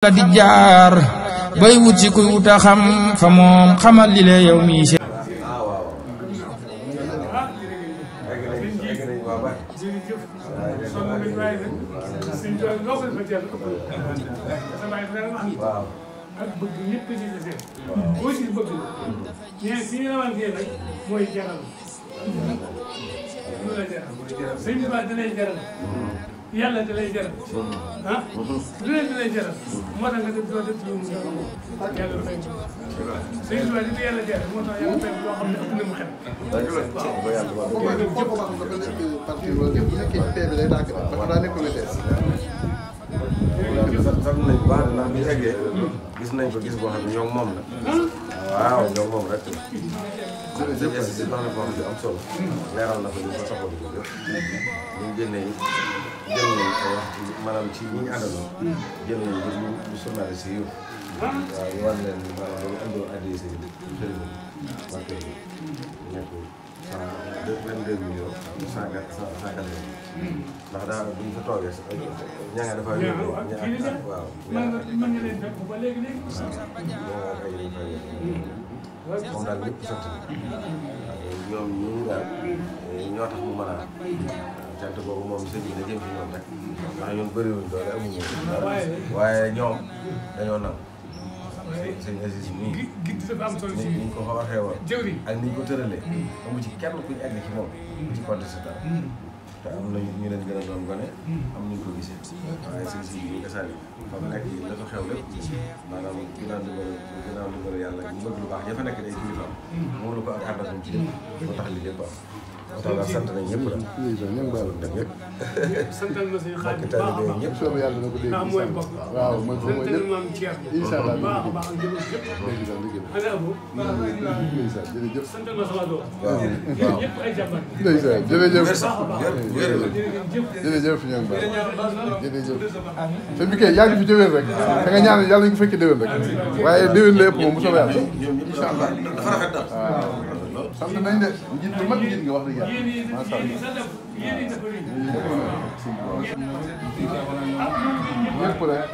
la di jaar bay wut ci kuy wuta xam fa moom xamal li le yow mi ci ak bëgg ñëpp ci ci boo ci bëgg ñe ci rawante nak moy jaral lu la jaral sëñ bi da lay jaral yàlla da lay jaral ah lu leen da lay jaral moo tax nga def doo def lu mu yàlla fay sëñ bi di yàlla jaral moo tax yàlla fay loo xam ne ëpp na mu xel xam nañ baax na ndax bi eggee gis nañ ko gis boo xam ne ñoom moom la waaw ñoom moom rek jërëjëf si baax na boo xam ne am solo leeral na ko ñu ko taxaw ko yëpp ñu génnee jël nañ ay wax maanaam ci ñi ñu àndaloon jël nañ ngir ñu journaliste yi yëpp waaw ñu war leen maanaam loolu andoo addi si sëriñ marke bi nekk 22 millions 104 ndax daal bu ñu fa toogee sax ña nga dafa yóbbu waaw mën nga leen def ba léegi moom daal ñëpp sant ñoom ñii daal ñoo tax mu mën a cant boobu moom sëñ bi da jëm ci ñoom rek ndax ñun bëriwuñ doole amuñu waaye ñoom dañoo nangu sëñ Aziz nii ni ñu ko waxee woon ak ni ñu ko tëralee amu ci kenn kuñ egg ci moom ku ci contesté dara te am na ñu leen gën a doon gone am ñu ko gisee waaye sëñ si ñu gasaali fa mu nekk la ko xew lépp maanaam ginnaaw dugal yàlla ñu bëgg lu baax ña fa nekk day kilifaam moom lu ko ak ànd ak ci lépp moo tax li lépp am moo tax daal sant nañ ñëpp la ñoom baaloon dem ñëpp santal ma seen xarit bokk taalibe ñëpp soobu yàlla dana ko dégg ndax mooy bokk waaw mooy santal maam Thier incha allah baax a baax ak jëmm yëpp ana abo jërëjëf santal ma sama doom waaw ñëpp ay jàmbaar ndeysaan jërëjëf jërëjëf jërëjëf ñoom baal jërëjëf te bi kay yàgg fi déwén rek da nga ñaan yàlla ñu ko fekkee déwén rek waaye déwén la yëpp moom bu soobee yàlla incha allah dafa rafet daal waaw sant nañ de njiit lu mag njiit nga wax dëgg yàlla macha allah ñëpp rek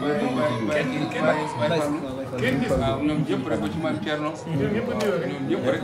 waaw ñoom ñëpp rek ba ci maam Thierno ñoom ñëpp rek ñëpp rek